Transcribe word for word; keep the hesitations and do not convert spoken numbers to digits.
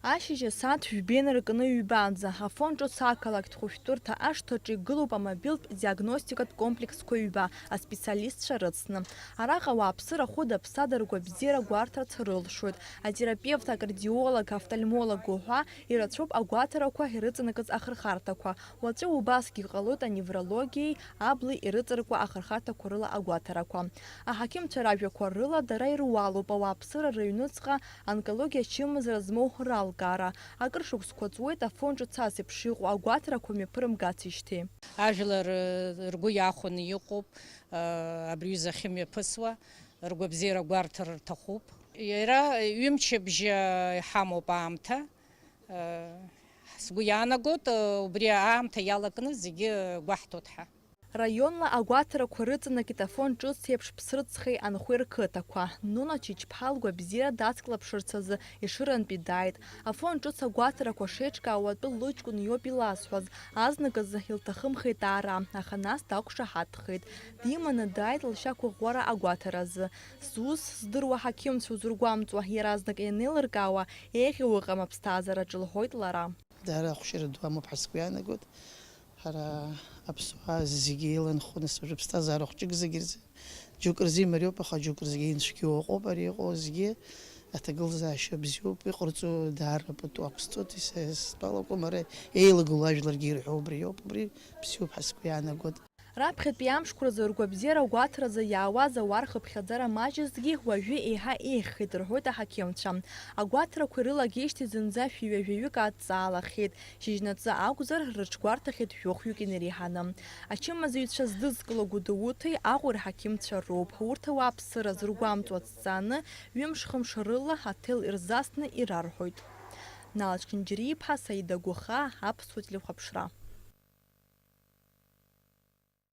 Ашьыжь асааҭ жәба инаркны ҩбанӡа, Афон ҿыц ақалақьтә хәышәтәырҭа ашҭаҿы игылоуп амобилтә диагностикатә комплексқәа ҩба, аспециалистцәа рыцны. Араҟа ауааԥсыра хәыда-ԥсада ргәабзиара гәарҭарц рылшоит. Атерапевт, акардиолог, офтальмолог уҳәа ирацәоуп агәаҭарақәа ирыҵанакыз ахырхарҭақәа. Уаҵәы убасгьы иҟалоит аневрологиеи абли ирыҵаркуа ахырхарҭақәа рыла агәаҭарақәа. Аҳақьымцәа ражәақәа рыла, дара ируалуп ауааԥсыра рыҩныҵҟа онкологиа ачымазара змоу ралкаара. Акыр шықәсқәа ҵуеит Афон ҿыц ас еиԥш иҟоу агәаҭарақәа мҩаԥырымгацижьҭеи. Ажәлар, э, ргәы иахәаны иҟоуп, э, абри аҩыза ахьымҩаԥысуа, ргәабзиара гәарҭар рҭахуп. Иара ҩымчыбжьа иҳамоуп аамҭа. Э, сгәы иаанагоит, э, убри аамҭа иалакны зегьы гәаҳҭоит ҳәа. Раионла агәаҭарақәа рыҵанакит Афон ҿыц еиԥш Ԥсрыцхеи Анхәеи рқыҭақәа. Нуно Чичԥҳа лгәабзиара дацклаԥшырц азы Ешырантәи дааит. Афон ҿыц агәаҭарақәа шеиҿкаауа атәы лыҷкәын иоуп илазҳәаз. Азныказы илҭахымхеит аара, аха нас дақәшаҳаҭхеит. Диманы дааит лшьақәыӷәӷәара агәаҭаразы. Зус здыруа ҳақьымцәа узыргәамҵуа, иаразнак ианеилыркаауа, еиӷьу ыҟам аԥсҭазаараҿы, лҳәоит лара. Даара ахәшьара ду амоуп ҳәа сгәы иаанагоит. Ҳара аԥсуаа зегьы еиланхо, нас уажәы аԥсҭазаара хәҷык зегьы рзы, џьоук рзы имариоуп, аха џьоук рзгьы инцәгьоу ыҟоуп, ари иҟоу зегьы аҭагылазаашьа бзиоуп, иҟарҵо даара пату ақәсҵоит, ис-, исҭалақәом, ара еилагылоу ажәларгьы ирҳәо убри иоуп, убри бзиоуп ҳәа сгәы иаанагоит. Раԥхьатәи амшқәа рзы ргәабзиара агәаҭаразы иаауаз ауаа рхыԥхьаӡара маҷызҭгьы уажәы еиҳа еиӷьхеит, рҳәоит аҳақьымцәа. Агәаҭарақәа ирылагеижьҭеи зынӡа шәи ҩажәаҩык адҵаалахьеит. Шьыжьнаҵы акәзар, рыҽгәарҭахьеит жәохәҩык инареиҳаны. Ачымазаҩцәа здызкыло Гәдоуҭеи Аҟәеи рҳақьымцәа роуп. Урҭ ауааԥсыра зыргәамҵуа адҵааны, ҩымш-хымш рыла аҭел ирзасны ирарҳәоит. Нал Чынџьариа-иԥҳа, Саида Гәыхаа, Аԥсуа телехәаԥшра.